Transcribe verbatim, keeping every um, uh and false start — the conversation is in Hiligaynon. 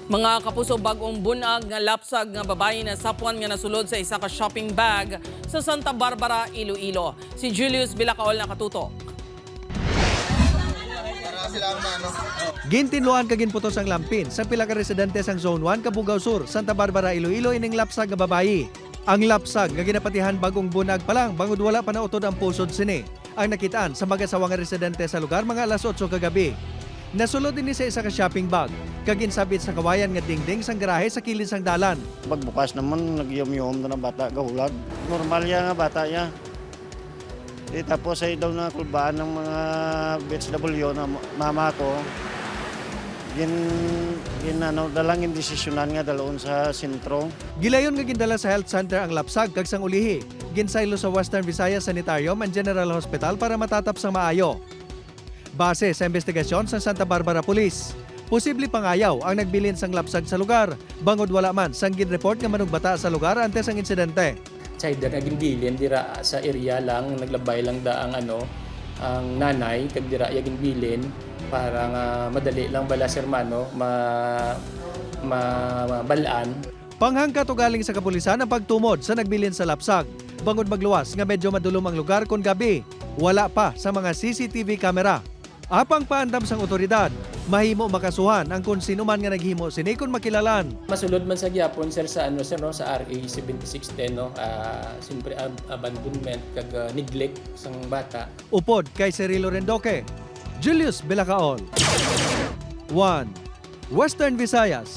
Mga kapuso, bag-ong bunag nga lapsag nga babayi nasapwan nga nasulod sa isa ka shopping bag sa Santa Barbara, Iloilo. Si Julius Bilacaol nakatutok. Gintinluan kag ginputos ang lampin sang pila ka residente sang Zone one, Cabugao Sur, Santa Barbara, Iloilo ining lapsag nga babayi. Ang lapsag nga ginapatihan bag-ong bunag pa lang bangod wala pa nautod ang pusod sini. Ang nakitaan sa mag-asawa nga residente sa lugar mga alas otso kagabi. Nasulod ini sa isa ka shopping bag kag ginsabit sa kawayan nga dingding sang garahe sa kilid sang dalan. Pagbukas naman, nagyom-yom na ng bata, gahulag. Normal ya nga bata ya. Eh, tapos ay daw nakulbaan ng mga B H W na mama ko. Gin, gin ano, dalang indesisyonan nga dalaon sa sentro. Gilayon nga gindala sa health center ang lapsag kag sang ulihi, ginsaylo sa Western Visayas Sanitarium and General Hospital para matatap sang maayo. Base sa investigasyon sang Santa Barbara Police, posible pangayaw ang nagbilin sang lapsag sa lugar, bangod wala man sang ginreport nga manugbata sa lugar antes ang insidente. Child nga ginbilin dira sa area lang, naglabay lang da ang ano, ang nanay kag dira iya ginbilin para nga madali lang bala si hermano ma, ma, mabalaan. Panghangkat ugaling sa kapulisan ang pagtumod sa nagbilin sa lapsag, bangod magluwas nga medyo madulom ang lugar kon gabi. Wala pa sa mga C C T V camera. Apang paandam sang otoridad, mahimo makasuhan ang kon sino man nga naghimo sini kon makilalan. Masulod man sa gyapon, sir, sa ano, sir, no, sa R A seventy-six ten, no, ah, siyempre ab- abandonment kag ah, neglect sang bata. Upod kay Cirilo Rendoque, Julius Belacaol, One Western Visayas.